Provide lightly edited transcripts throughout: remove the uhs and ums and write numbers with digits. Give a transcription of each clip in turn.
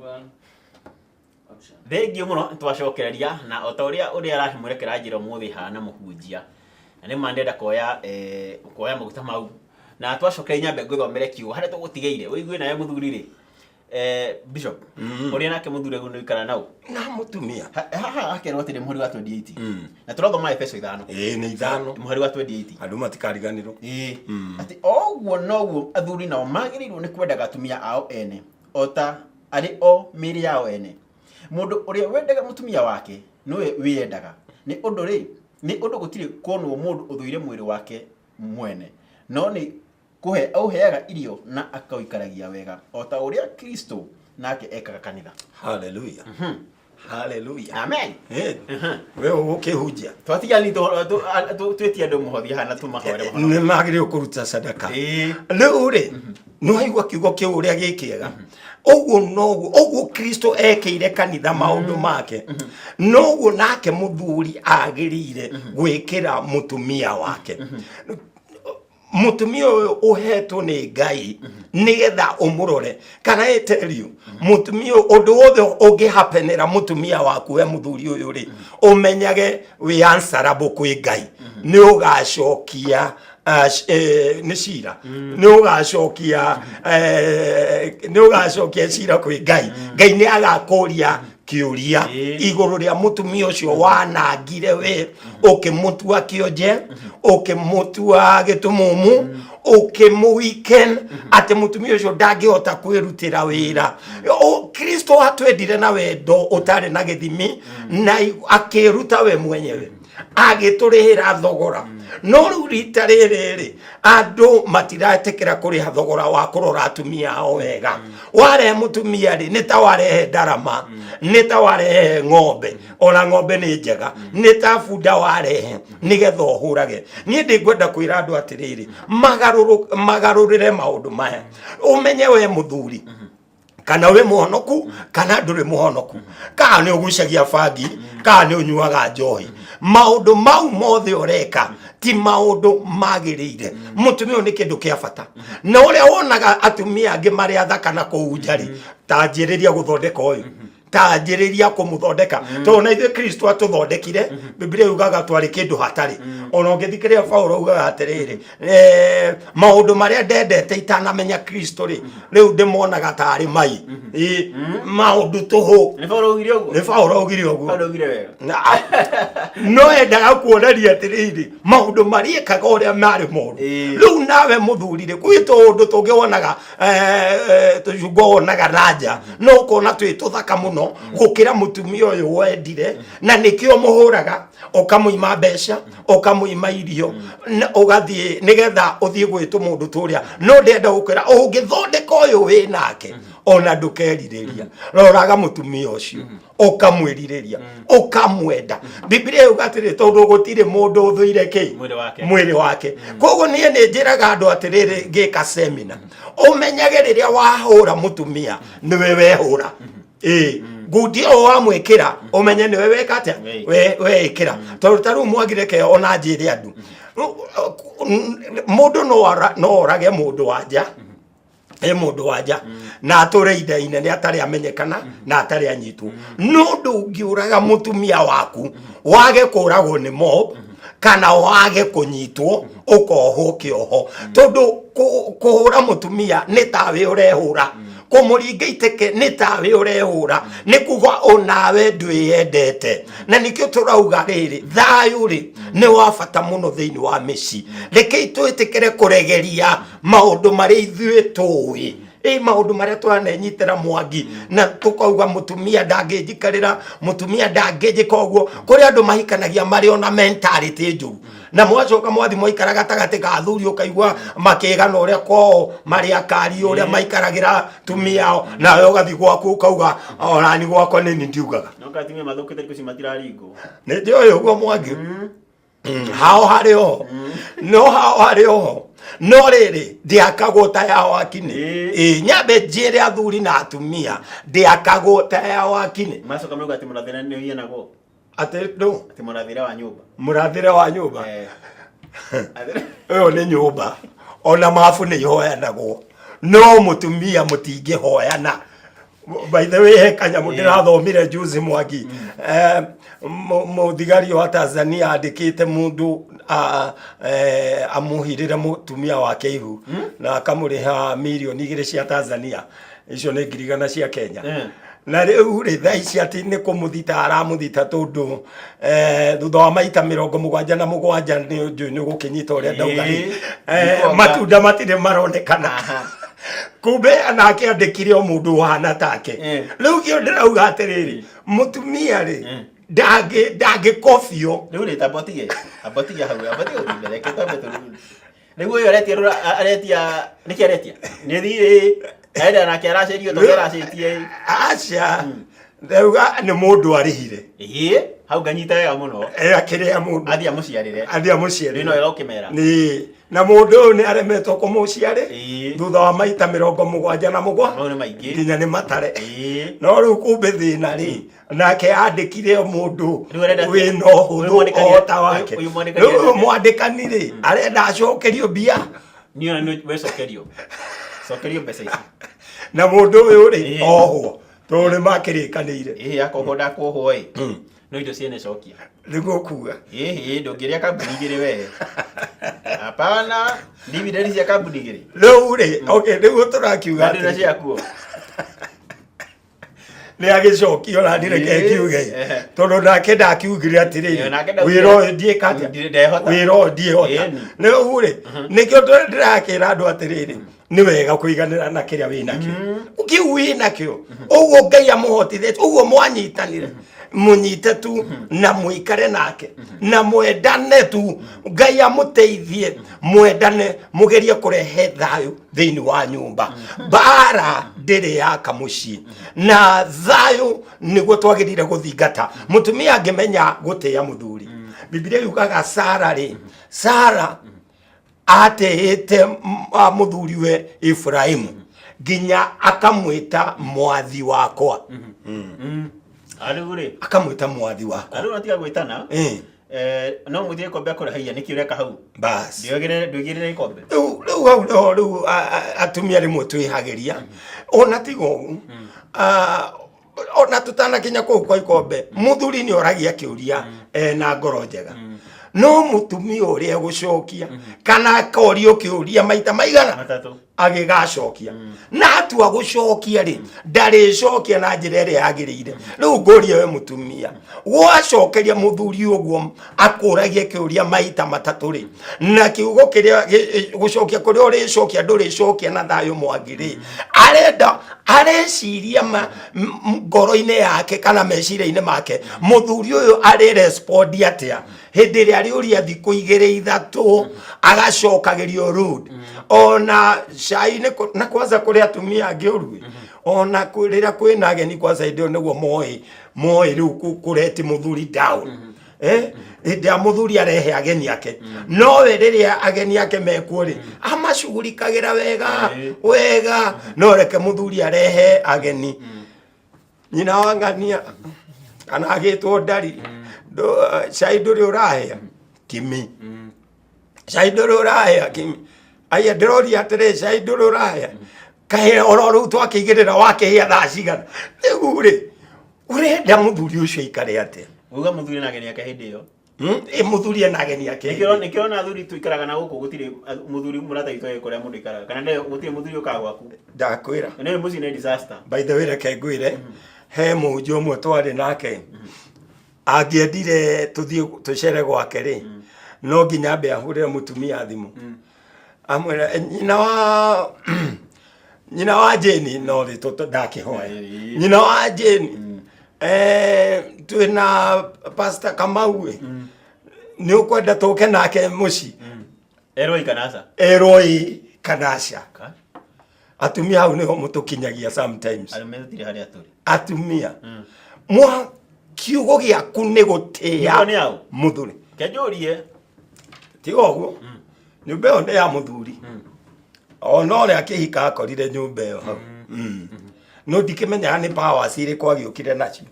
One option. Thengiũ mũno nĩtwacokereria na o ta ũrĩa ũrĩa arahĩmũrekera njĩra ũmũthĩ hana mũhunjia na nĩ ma ndĩrenda kuoya eh, kuoya maguta mau na twacokereria nyambe ngũthomere kiugo harĩa tũgũtigĩire ũigue nawe mũthuri rĩ eh, bishop ũrĩa nake mũthuri ũguo nĩũikara nau Na mũtumia. Haha hakerwo atĩrĩ mũhari wa 28 na tũrathoma Efeso 5. Ĩĩ, nĩ 5. Mũhari wa 28. Andũ matikariganĩrwo. Ĩĩ. Atĩ o ũguo noguo athuri nao magĩrĩirwo nĩ kwendaga atumia ao ene o ta arĩ o mĩĩrĩ yao ene. Mũndũ ũrĩa wendaga mũtumia wake nĩwe wĩyendaga. Nĩ ũndũ rĩ, nĩ ũndũ gũtirĩ kuonwo mũndũ ũthũire mwĩrĩ wake mwene, no nĩ kũhe aũheaga irio na akaũikaragia wega, o ta ũrĩa Kristo nake ekaga kanitha. Haleluya. Haleluya. Amen. Eh, we ũgũkĩhunjia. Twatiga ni twĩtie andũ mũhothi haha na tũmahoere mũno. Nĩ magĩrĩirwo kũruta sadaka. Ĩĩ. Rĩu rĩ, nĩ waigua kiugo kĩu ũrĩa gĩ kĩega. Ũguo noguo, ũguo Kristo ekĩire kanitha maũndũ make, noguo nake mũthuri agĩrĩire gwĩkĩra mũtumia wake. Mũtumia ũyũ ũhetwo nĩ Ngai nĩgetha ũmũrore. Kana I tell you, mũtumia ũyũ, ũndũ wothe ũngĩhapenera mũtumia waku we mũthuri ũyũ rĩ, ũmenyage wĩ answerable kwĩ Ngai. Nĩ ũgacokia nĩ cira. Nĩ ũgacokia, nĩ ũgacokia cira kwĩ Ngai. Ngai nĩ agakũria kĩũria igũrũ rĩa mũtumia ũcio wanangire we, ũkĩmũtua kĩonje, ũkĩmũtua gĩtumumu, ũkĩmũweaken atĩ mũtumia ũcio ndangĩhota kwĩrutĩra wĩra. Kristo atwendire na wendo ũtarĩ na gĩthimi na akĩruta we mwenyewe, agĩtũrĩhĩra thogora. No rĩu rita rĩrĩ rĩ, andũ matiretĩkĩra kũrĩha thogora wa kũrora atumia ao wega. Warehe mũtumia rĩ, nĩ ta warehe ndarama, nĩ ta warehe ng'ombe, ona ng'ombe nĩ njega, nĩ ta bunda warehe nĩgetha ũhũrage. Niĩ ndĩngwenda kwĩra andũ atĩrĩrĩ, magarũrĩre maũndũ maya. Ũmenye we mũthuri kana wĩ mũhonoku kana ndũrĩ mũhonoku, kana nĩ ũgucagia bangi kana nĩ ũnyuaga njohi, maũndũ mau mothe ũreka ti maũndũ magĩrĩire. Mũtumia ũyũ nĩ kĩndũ kĩa bata, na ũrĩa wonaga atumia angĩ marĩ athaka na kũu nja rĩ, ta anjĩrĩria gũthondeka ũyũ, ta anjĩrĩria kũmũthondeka, tondũ na ithuĩ Kristo atũthondekire. Biblia yugaga twarĩ kĩndũ hatarĩ. Ona ũngĩthikĩrĩria Paulo augaga atĩrĩrĩ, maũndũ marĩa ndendete itanamenya Kristo rĩ, rĩu ndĩmonaga tarĩ mai. Ĩ, maũndũ tũhũ. Nĩ Paulo augire ũguo? Nĩ Paulo augire ũguo. Paulo augire wega. No endaga kuonania atĩrĩrĩ, maũndũ marĩa ekaga ũrĩa marĩ moru. Rĩu nawe mũthuri rĩ, kwĩ tũũndũ tũngĩ wonaga, tũcungwa wonaga na nja, no ũkona twĩ tũthaka mũno gũkĩra mũtumia ũyũ wendire, na nĩkĩo mũhũraga, ũkamũima mbeca, ũkamũima irio, ũgathiĩ nĩgetha ũthiĩ gwĩtwo mũndũ tũrĩa. No ndĩrenda gũkwĩra, ũngĩthondeka ũyũ wĩ nake, ona ndũkerirĩria. Roraga mũtumia ũcio, ũkamwĩrirĩria, ũkamwenda. Biblia yuga atĩrĩ, tondũ gũtirĩ mũndũ ũthũire kĩ? Mwĩrĩ wake. Mwĩrĩ wake. Koguo niĩ nĩ njĩraga andũ atĩrĩrĩ, ngĩka semina, ũmenyage rĩrĩa wahũra mũtumia nĩwe wehũra. Ĩĩ, ngundi ĩyo wamwĩkĩra, ũmenye nĩwe weka atĩa? Weĩkĩra. Weĩkĩra. Tondũ ta rĩu mwagire ke ona njĩre andũ, mũndũ no orage mũndũ wa nja, ĩ mũndũ wa nja na atũre ihinda inene atarĩ amenyekana na atarĩ anyitwo. No ndũngĩũraga mũtumia waku wage kũragwo nĩ mob kana wage kũnyitwo ũkohwo kĩoho, tondũ kũhũra mũtumia nĩ tawe ũrehũra, kũmũringa iteke nĩ tawe ũrehũra, nĩ kuga onawe ndwĩyendete. Na nĩkĩo tũrauga rĩrĩ, thayũ rĩ nĩ wa bata mũno thĩinĩ wa mĩciĩ. Rekei twĩtĩkĩre kũregeria maũndũ marĩa ithuĩ tũĩ, ĩ maũndũ marĩa tũranenyitĩra mwangi na tũkauga mũtumia ndangĩnjikarĩra, mũtumia ndangĩnjĩka ũguo. Kũrĩ andũ mahikanagia marĩ ona mentality njũru, na mwacoka mwathi mwaikara gatagatĩ ka athuri, ũkaigua makĩgana ũrĩa kwao marĩ akari, ũrĩa maikaragĩra tumia ao, nawe ũgathiĩ gwaku ũkauga onani gwakwa nĩ ndiugaga. No katumia mathũkĩte thikũ ici matiraringwo. Nĩ njũĩ ũguo mwangi. Hao harĩ oho, no hao harĩ oho, no rĩrĩ ndĩakagwo ta ya wakinĩ. Ĩ nyambe njĩre athuri na atumia, ndĩakagwo ta ya wakinĩ. Macoka mauga atĩ mũrathĩre nĩ ũhianagwo. Atĩ ndũ? Atĩ mũrathĩre wa nyũmba. Mũrathĩre wa nyũmba. Ĩyo nĩ nyũmba, ona mabu nĩ ihoyanagwo, no mũtumia mũtingĩhoyana. By the way, he kanyamũ ndĩrathomire juzi, Mwangi. Mũthigari wa Tanzania andĩkĩte mũndũ amũhirĩre mũtumia wake ihu na akamũrĩha mirioni 2 cia Tanzania, icio nĩ 100,000 cia Kenya. Na rĩu rĩ, thaa ici atĩ nĩ kũmũthita aramũthita tondũ thutha wa maita 77 nĩ njũĩ nĩ ũgũkĩnyita ũrĩa ndauga rĩ. Nĩkuonga. Matunda matirĩ maronekana. Kumbe nake andĩkire o mũndũ ũhana take. Rĩu kĩo ndĩrauga atĩrĩrĩ, mũtumia rĩ, ndangĩkobio. Rĩu rĩ, tamba ũtige, amba ũtige hau, amba ũtige gũthiĩ mbere, reke twambe tũrĩ rĩu ũyũ aretia aretia nĩkĩ aretia nĩ thiĩ arenda nake aracĩrio tondũ aracĩtie. Aca, ndauga nĩ mũndũ arĩhire. Ĩĩ, hau nganyita wega mũno. Akĩrĩa mũndũ. Athiĩ amũciarĩre. Athiĩ amũciarĩre. Rĩu no wega ũkĩmera. Nĩ na mũndũ ũyũ nĩ aremetwo kũmũciarĩ thutha wa maita 74. Mau nĩ maingĩ. Nginya nĩ matare. No rĩu kumbe thĩna rĩ, nake andĩkire o mũndũ Rĩu arenda atĩa? wĩna ũhũthũ Ũyũ mwandĩkani- o ta wake. ũyũ mwandĩkani Rĩu ũyũ arenda atĩa? mwandĩkani rĩ, arenda acokerio mbia. Niĩ ona nĩ we cokerio, cokerio mbeca ici. Na mũndũ ũyũ rĩ, ohwo tondũ nĩ makĩrĩkanĩire. Ĩĩ, akohwo ndakuohwo ĩ, no indo ciene cokia. Nĩguo kuga. Ĩhĩ, ndũngĩrĩa kambuni igĩrĩ we, hapana, dividend cia kambuni igĩrĩ. Rĩu rĩ, okay, rĩu tũrakiuga Na ndĩna atĩrĩ, ciakuo. Nĩ agĩcokia ona ndireke ngiuge, tondũ nake ndakiugire atĩrĩrĩ, Ĩĩ, nake ndaugire. Wĩra ũyũ ndiĩka atĩa? Ndehota. Wĩra ũyũ ndiĩhota. Rĩu rĩ, nĩkĩo ndĩrakĩra andũ atĩrĩrĩ, nĩ wega kũiganĩra na kĩrĩa wĩ nakĩo, kĩu wĩ nakĩo, ũguo Ngai amũhotithĩtie, ũguo mwanyitanire, mũnyite tu na mũikare nake na mwendane tu. Ngai amũteithie mwendane, mũgerie kũrehe thayũ thĩinĩ wa nyũmba. Mbara ndĩrĩ yaka mũciĩ, na thayũ nĩguo twagĩrĩire gũthingata. Mũtumia angĩmenya gũtĩĩa mũthuri, Bibilia yugaga Sara rĩ, Sara atĩĩte mũthuriwe Ibrahimu nginya akamwĩta mwathi wakwa. Rĩu rĩ, Akamwĩta mwathi wakwa. Rĩu tiga gwĩtana. No mũthie gĩkombe akũrehaiya, nĩkĩ ũreka hau? Bas. Ndwĩgĩrĩre gĩkombe. Rĩu hau nĩho rĩu atumia rĩmwe twĩhagĩria. Ona tiga ũguo, ona tũtanakinya kũu kwa ikombe, mũthuri nĩ oragia kĩũria ena ngoro njega, no mũtumia ũrĩa gũcokia kana akorio kĩũria maita maigana? 3. Agĩgacokia na atua gũcokia rĩ, ndarĩcokia na njĩra ĩrĩa yagĩrĩire. Rĩu ngũrie we mũtumia, gwacokeria mũthuri ũguo akũragie kĩũria maita 3 rĩ, na kiugo kĩrĩa gũcokia kũrĩa ũrĩcokia ndũrĩcokia na thayũ, Mwangi rĩ, arenda areciria ngoro-inĩ yake kana meciria-inĩ make, mũthuri ũyũ arĩ respondi atĩa hĩndĩ ĩrĩa arĩũria thikũ 2 3 agacokagĩrio rude ona cai nĩ na kwanza kũrĩ atumia angĩ ũru ona rĩrĩa kwĩna ageni, kwanza hĩndĩ ĩyo nĩguo moĩ rĩu kũreti mũthuri down. Hĩndĩ ya mũthuri arehe ageni ake, nowe rĩrĩa ageni ake mekuo rĩ, amacugurikagĩra wega wega, no reke mũthuri arehe ageni, nyina wa ng'ania kana agĩtwo ndari, cai ndũrĩ ũrahĩa kimi, cai ndũrĩ ũrahĩa kimi, aya ndĩroria atĩrĩ, cai ndũrĩ ũrahĩa kahĩa oro rĩu twakĩigĩrĩra, wakĩhĩa thaa cigana? Rĩu rĩ, ũrenda mũthuri ũcio aikare atĩa? Uga mũthuri na ageni ake hĩndĩ ĩyo. Ĩ, mũthuri ena ageni ake. Nĩkĩo ona athuri tũikaraga na gũkũ, gũtirĩ mũthuri mũrata witũ agĩ kũrĩa mũndũ aikaraga kana gũtirĩ mũthuri ũkaga gwaku. Ndakwĩra. Nĩ mũciĩ nĩ disaster. By the way, reke ngwĩre, he mũhunjia ũmwe twarĩ nake, angĩendire tũthiĩ tũcere gwake rĩ, no nginya ambe ahũrĩre mũtumia thimũ, amwĩra, "Eh, nyina wa Jane," no rĩtũ ndakĩhoya, "Nyina wa Jane, twĩna Pastor Kamau ĩ, nĩ ũkwenda tũke nake mũciĩ?" Erwo ĩ kana aca. Erwo ĩ kana aca. Ka? Atumia hau nĩho mũtũkinyagia sometimes. Arũme tũtirĩ harĩa tũrĩ. Atumia mwa kiugo gĩaku nĩ gũtĩĩa Nyũmba nĩ yaũ? mũthuri. Kenjũrie. Tiga ũguo, nyũmba ĩyo nĩ ya mũthuri, ona ũrĩa akĩhika akorire nyũmba ĩyo hau. No ndikĩmenyaga nĩ powers irĩkũ agĩũkire nacio.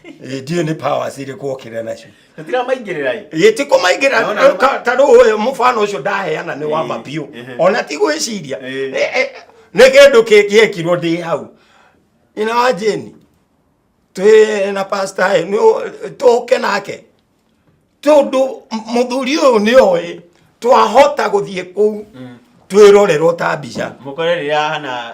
Ĩ, ndiũĩ nĩ powers irĩkũ okire nacio. Tũtiramaingĩrĩra ĩ. Ĩ, ti kũmaingĩra. Nona Ta rĩu ũyũ mũbano ũcio ndaheana nĩ wa ma biũ, ona ti gwĩciria. Nĩ kĩndũ gĩekirwo ndĩ hau. Nyina wa Jane twĩ na pastor ĩ, tũke nake tondũ mũthuri ũyũ nĩ oĩ twahota gũthiĩ kũu twĩrorerwo ta mbica. Mũkore rĩrĩa hana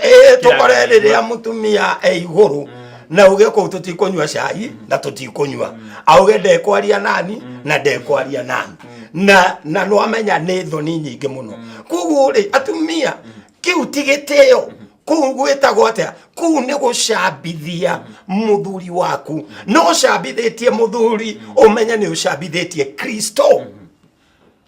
Ĩ, tũkore rĩrĩa mũtumia e igũrũ na uge kũu tũtikũnyua cai na tũtikũnyua, auge ndekwaria nani na ndekwaria nani, na nĩwamenya nĩ thoni nyingĩ mũno. Koguo rĩ, atumia, kĩu ti gĩtĩo, kũu gwĩtagwo atĩa? Kũu nĩ gũcambithia mũthuri waku. No ũcambithĩtie mũthuri, ũmenye nĩ ũcambithĩtie Kristo.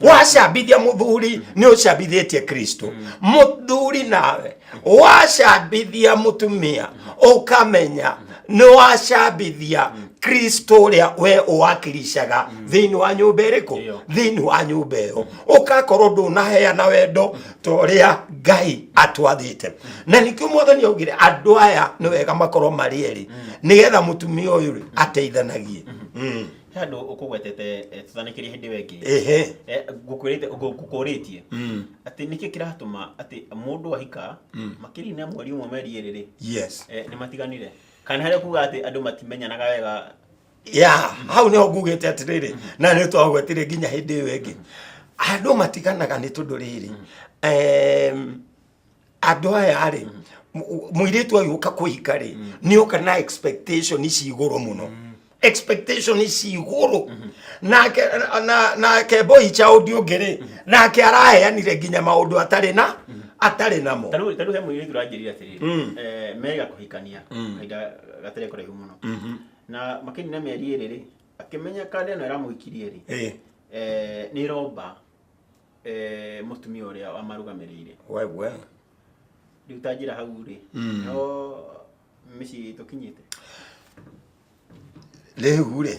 Wacambithia mũthuri, nĩ ũcambithĩtie Kristo. Mũthuri nawe wacambithia mũtumia, ũkamenya nĩ wacambithia Kristo ũrĩa we ũwakiricaga thĩinĩ wa nyũmba ĩrĩkũ? Ĩyo. Thĩinĩ wa nyũmba ĩyo ũgakorwo ndũnaheana wendo ta ũrĩa Ngai atwathĩte. Na nĩkĩo Mwathani augire andũ aya nĩ wega makorwo marĩ erĩ, nĩgetha mũtumia ũyũ rĩ ateithanagie. He handũ ũkũgwetete tũthanĩkĩrie hĩndĩ ĩyo ĩngĩ. Ngũkwĩrĩte, ngũkũrĩtie atĩ nĩkĩ kĩratũma atĩ mũndũ ahika makĩria na mweri ũmwe, mĩeri 2 rĩ, nĩ matiganire, kana harĩa kuga atĩ andũ matimenyanaga wega? Ya, hau niho ngugĩte atĩrĩrĩ, na nĩ twagwetire nginya hĩndĩ ĩyo ĩngĩ, andũ matiganaga nĩ tondũ rĩrĩ, andũ aya rĩ, mũirĩtu agĩũka kũhika rĩ, nĩ oka na expectation ici igũrũ mũno, expectation ici igũrũ. Nake nake boy child ũngĩ rĩ, nake araheanire nginya maũndũ atarĩ namo. Tarĩu he mũirĩtu ũranjĩrire atĩrĩrĩ, mega kũhikania kahinda gatarĩ kũraihu mũno, na makĩria na mĩeri 2 rĩ, akĩmenya kanda ĩno ĩramũhikirie rĩ, nĩ ĩromba mũtumia ũrĩa wamarũgamĩrĩire. Wewe. Rĩu ta njĩra hau rĩ, no mĩciĩ tũkinyĩte? Rĩu rĩ,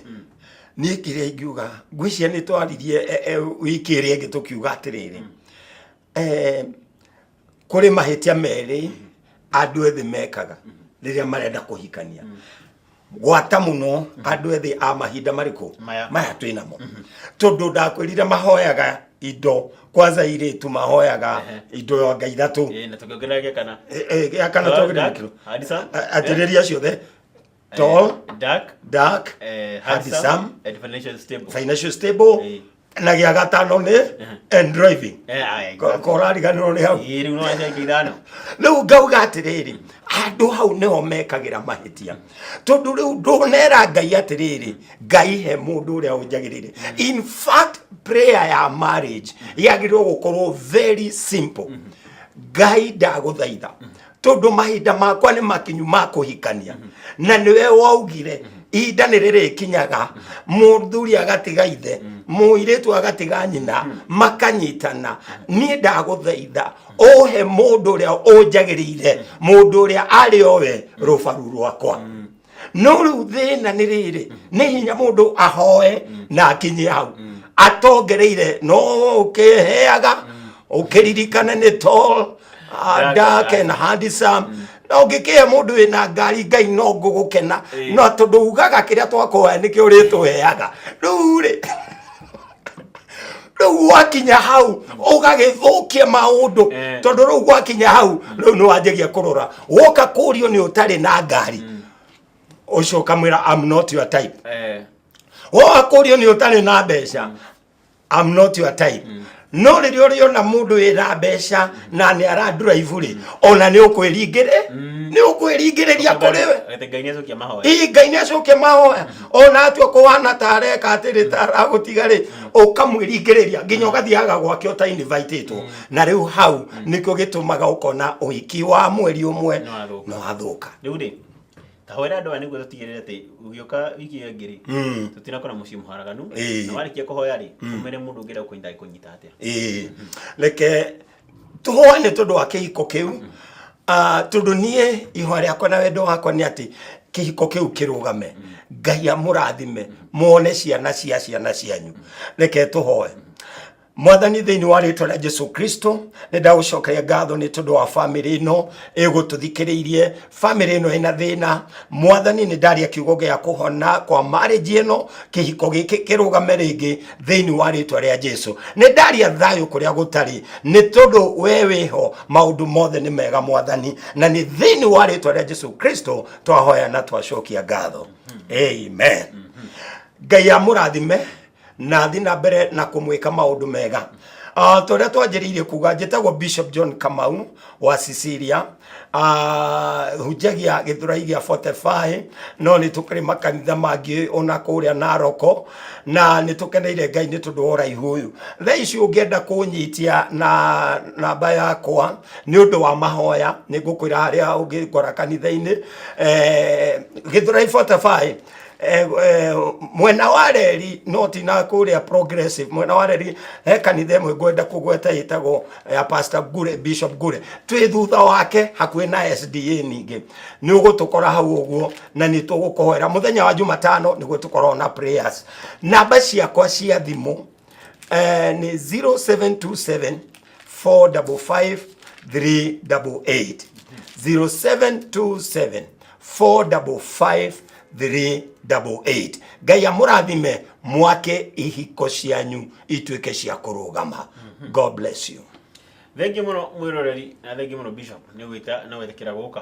niĩ kĩrĩa ingiuga, ngwĩciria nĩ twaririe wiki ĩrĩa ĩngĩ tũkiuga atĩrĩrĩ, kũrĩ mahĩtia merĩ andũ ethĩ mekaga rĩrĩa marenda kũhikania. Gwata mũno andũ ethĩ a mahinda marĩkũ? Maya. Maya twĩ namo, tondũ ndakwĩrire mahoyaga indo kwanza, irĩtu mahoyaga indo anga ithatũ. Ĩ, na tũkĩongerera gĩa kana. Gĩa kana. Tall, twongerera dark, kĩro. handsome, Atĩrĩria ciothe: tall, dark, dark, handsome, handsome, and financial stable. Financial stable. Na gĩa gatano nĩ and driving. Korariganĩrwo nĩ hau. Ĩ, rĩu no aca ingĩ ithano. Rĩu ngauga atĩrĩrĩ, andũ hau nĩho mekagĩra mahĩtia, tondũ rĩu ndũnera Ngai atĩrĩrĩ, Ngai, he mũndũ ũrĩa ũnjagĩrĩire. In fact, prayer ya marriage yagĩrĩirwo gũkorwo very simple: Ngai, ndagũthaitha, tondũ mahinda makwa nĩ makinyu ma kũhikania, na nĩwe waugire ihinda nĩ rĩrĩkinyaga mũthuri agatiga ithe, mũirĩtu agatiga nyina, makanyitana. Niĩ ndagũthaitha ũhe mũndũ ũrĩa ũnjagĩrĩire, mũndũ ũrĩa arĩ owe rũbaru rwakwa. No rĩu thĩna nĩ rĩrĩ, nĩ hinya mũndũ ahoe na akinye hau atongereire, no ũkĩheaga ũkĩririkane nĩ tall, Dark, dark and handsome, na ũngĩkĩhe mũndũ wĩna ngari, Ngai no ngũgũkena. No tondũ ugaga kĩrĩa twakũhoya nĩkĩo ũrĩtũheaga, rĩu rĩ, rĩu gwakinya hau ũgagĩthũkia maũndũ. Tondũ rĩu gwakinya hau, rĩu nĩ wanjagia kũrora, woka kũrio nĩ ũtarĩ na ngari, ũcio ũkamwĩra, "I'm not your type." Woka kũrio nĩ ũtarĩ na mbeca, "I'm not your type." No rĩrĩa ũrĩona mũndũ wĩna mbeca na nĩ aradrive rĩ, ona nĩ ũkwĩringĩrĩria kũrĩ we. Atĩ Ngai nĩ acokia mahoya. Ĩ, Ngai nĩ acokia mahoya, ona atua kũhana ta areka atĩrĩ, ta aragũtiga rĩ, ũkamwĩringĩrĩria nginya ũgathiaga gwake ũtainvitĩtwo. Na rĩu hau nĩkĩo gĩtũmaga ũkona ũhiki wa mweri ũmwe Nĩ wathũka. nĩ wathũka. Rĩu rĩ, ta hoera andũ aya nĩguo tũtigĩrĩre atĩ ũgĩũka wiki ĩyo ĩngĩ rĩ, tũtinakora mũciĩ mũharaganu. Na warĩkia kũhoya rĩ, ũmere mũndũ ũngĩenda gũkũnyita agĩkũnyita atĩa. Ĩĩ, reke tũhoe nĩ tondũ wa kĩhiko kĩu. Ah, tondũ niĩ ihoya rĩakwa na wendo wakwa nĩ atĩ kĩhiko kĩu kĩrũgame, Ngai amũrathime, muone ciana cia ciana cianyu. Reke tũhoe. Mwathani, thĩinĩ wa rĩtwa rĩa Jesu Kristo, nĩ ndagũcokeria ngatho nĩ tondũ wa bamĩrĩ ĩno ĩgũtũthikĩrĩirie. Bamĩrĩ ĩno ĩna thĩna, Mwathani, nĩ ndaria kiugo gĩa kũhona kwa marriage ĩno, kĩhiko gĩkĩ kĩrũgame rĩngĩ thĩinĩ wa rĩtwa rĩa Jesu. Nĩ ndaria thayũ kũrĩa gũtarĩ, nĩ tondũ we wĩho, maũndũ mothe nĩ mega, Mwathani, na nĩ thĩinĩ wa rĩtwa rĩa Jesu Kristo twahoya na twacokia ngatho, amen. Ngai amũrathime na thi na mbere na kũmwĩka maũndũ mega. Tũrĩa twanjĩrĩirie kuga, njĩtagwo Bishop John Kamau wa Sicilia. Hunjagia Gĩthũrai gĩa 45, no nĩ tũkĩrĩ makanitha mangĩ ona kũrĩa Naroko, na nĩ tũkeneire Ngai nĩ tondũ wa ũraihu ũyũ. Thaa ici ũngĩenda kũnyitia na namba yakwa nĩ ũndũ wa mahoya, nĩ ngũkwĩra harĩa ũngĩngora kanitha-inĩ, Gĩthũrai 45, mwena wa reri, no ti na kũrĩa Progressive, mwena wa reri he kanitha ĩmwe ngwenda kũgweta ĩtagwo ya Pastor Ngure, Bishop Ngure, twĩ thutha wake hakuhĩ na SDA. Ningĩ nĩ ũgũtũkora hau ũguo na nĩ tũgũkũhoera mũthenya wa Jumatano nĩguo tũkorwo na prayers. Namba ciakwa cia thimũ nĩ 0727 455 388, 0727 455 388. Ngai amũrathime, mwake ihiko cianyu ituĩke cia kũrũgama. God bless you. Thengiũ mũno mwĩroreri, na thengiũ mũno Bishop nĩ gwĩta na gwĩtĩkĩra gũka.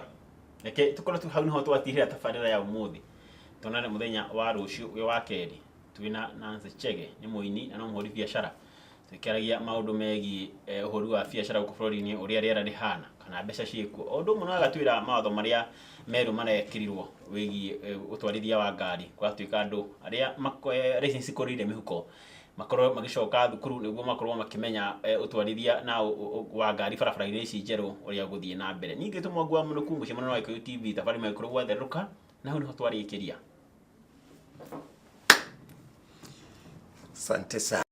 Reke tũkorwo tu hau nĩho twatirĩra tabarĩra ya ũmũthĩ. Tuonane mũthenya wa rũciũ wĩ wa kerĩ. Twĩna Nancy Chege, nĩ mũini na no mũhũri biacara, tũkĩaragia maũndũ megiĩ ũhũri wa biacara gũkũ bũrũri-inĩ, ũrĩa rĩera rĩhana kana mbeca ciĩkuo, o ũndũ ũmwe na agatwĩra mawatho marĩa merũ marekĩrirwo wĩgiĩ ũtwarithia wa ngari. Kũratuĩka andũ arĩa license cikũrĩire mĩhuko makorwo magĩcoka thukuru nĩguo makorwo makĩmenya ũtwarithia na wa ngari barabara-inĩ ici njerũ ũrĩa ũgũthiĩ na mbere. Ningĩ tũmwangu wa mũnũku mũciĩ mũnene wa Gĩkũyũ TV, thabarĩ ĩmwe gwatherũka na hau nĩho twarĩkĩria. Asante sana.